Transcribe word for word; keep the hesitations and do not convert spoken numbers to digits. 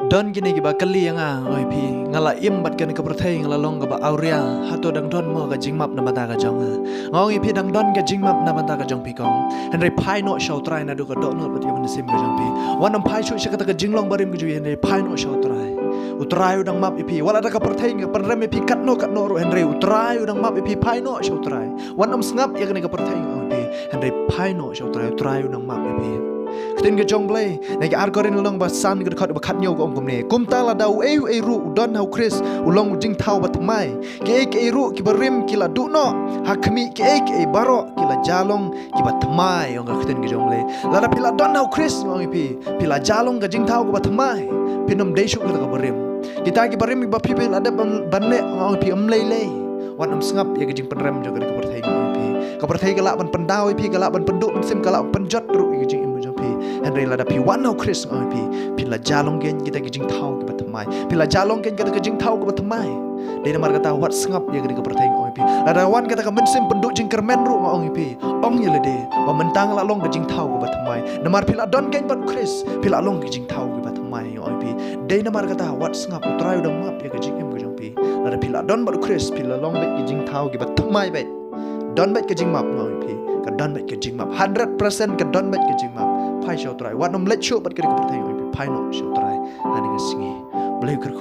Don kine kiba kylli ïa nga, ong ïa phi, nga la im bad kane ka pyrthei, nga la long kaba awria, hato dang don mo ka jingmap na bynta ka jong nga? Nga ong ïa phi, dang don ka jingmap na bynta ka jong phi kong. Hynrei phai noh sha U Trai naduh ka dohnud bad ka mynsiem ka jong phi. Wat nym phai shuh sha kata ka jinglong barim ka jong phi, hynrei phai noh sha U Trai. U Trai u dang map ïa phi. Wat la da ka pyrthei ka pynrem ïa phi katno katno ruh, hynrei U Trai u dang map ïa phi, phai noh sha U Trai. Wat nym sngap ïa kane ka pyrthei, nga ong ïa phi, hynrei phai noh sha U Trai, U Trai u dang map ïa phi. Ka ktien ka jong U Blei, na ki ar Korinth lynnong ba san ka dkhot ba khatñiew ka ong kumne: Kumta lada uei uei ruh u don ha U Khrist, u long u jingthaw ba thymmai. Kiei kiei ruh kiba rim ki la duh noh, ha khmih kiei kiei baroh ki la jia long kiba thymmai, ong ka ktien ka jong U Blei. Lada phi la don ha U Khrist, nga ong ïa phi, phi la jia long ka jingthaw kaba thymmai. Phin ym dei shuh kata kaba rim. Kita kiba rim kiba phi, phi la dep ban, ban leh, nga ong ïa phi, ym lei lei. Wat nym sngap ïa ka jingpynrem jong kane ka pyrthei, nga ong ïa phi. Ka pyrthei ka lah ban pyndaw ïa phi, ka lah ban pynduh mynsiem, ka lah ban pynjot ruh ïa ka jingim jong phi. Hynrei lada phi wan ha U Khrist, nga ong ïa phi, phin la jia long kein kita ki jingthaw kiba thymmai. Phin la jia long kein kita ki jingthaw kiba thymmai. Dei namar kata wat sngap ïa kane ka pyrthei, nga ong ïa phi. Lada wan kata ka mynsiem pynduh jingkyrmen ruh, nga ong ïa phi, ong ïa lade ba mynta nga la long ka jingthaw kaba thymmai. Namar phi la don kein bad U Khrist, phi la long ka jingthaw kaba thymmai, nga ong ïa phi. Dei namar kata wat sngap, U Trai u dang map ïa ka jingim ka jong phi. Lada phi la don bad U Khrist, phi la long bad ka jingthaw kaba thymmai bad don bad ka jingmap, nga ong ïa phi. Ka don bad ka jingmap. Hundred percent ka don bad ka jingmap. Phai sha U Trai. Wat nym leit shuh bad kane ka pyrthei, nga ong ïa phi. Phai noh sha U Trai. Ha kane ka sngi. Blei u kyrkhu.